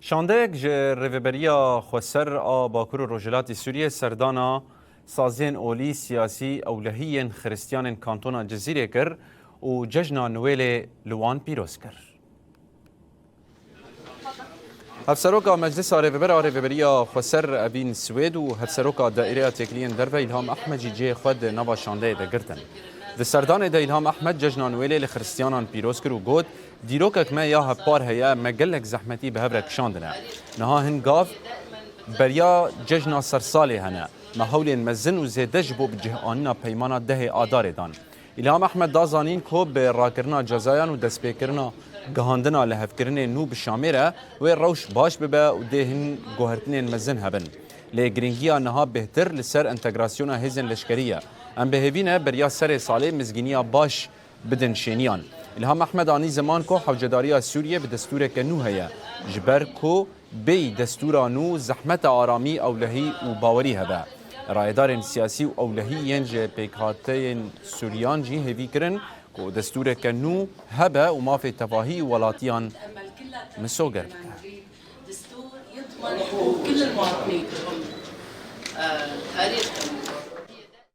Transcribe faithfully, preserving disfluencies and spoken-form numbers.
Şandeyek ji Rêveberiya Xweser a Bakur û Rojhilatê Sûriyê serdana saziyên olî, siyasî, ewlehî yên xiristiyanên kantona Cizîrê kir û cejna Nuwêlê li wan pîroz kir. Hevseroka Meclisa Rêveber a Rêveberiya Xweser Evîn Swêd û Hevseroka Daîreya Têkiliyên Derve Îlham Ehmed jî cihê xwe di nava şandeyê de girtin. Di serdanê de Îlham Ehmed cejna Nuwêlê li xiristiyanan pîroz kir û got, Dîrokek me ya hevpar heye, me gelek zehmetî bi hev re kişandine. Niha hin gav beriya cejna sersalê hene. Me hewlên mezin û zêde ji bo bi cih anîna peymana dehê Adarê dan. Îlham Ehmed da zanîn ku bi rakirina cezayan û destpêkirina gihandina lihevkirinê nû bi Şamê re wê rewş baş bibe û dê hin guhertinên mezin hebin. Lê girîngiya niha bêhtir li ser entegrasyona hêzên leşkerî ye. Em bi hêvî ne beriya serê salê mizgîniya baş bidin şêniyan. Îlham Ehmed anî ziman ku hewcedariya Sûriyê bi destûreke nû heye, ji ber ku bêyî destûra nû zehmet e aramî, ewlehî û bawerî hebe. Rayedarên siyasî û ewlehî yên ji pêkhateyên Sûriyan jî hêvî kirin ku destûreke nû hebe û mafê tevahî û welatiyan misoger bike. دستور يضمن حقوق كل المواطنين، آه، تاريخهم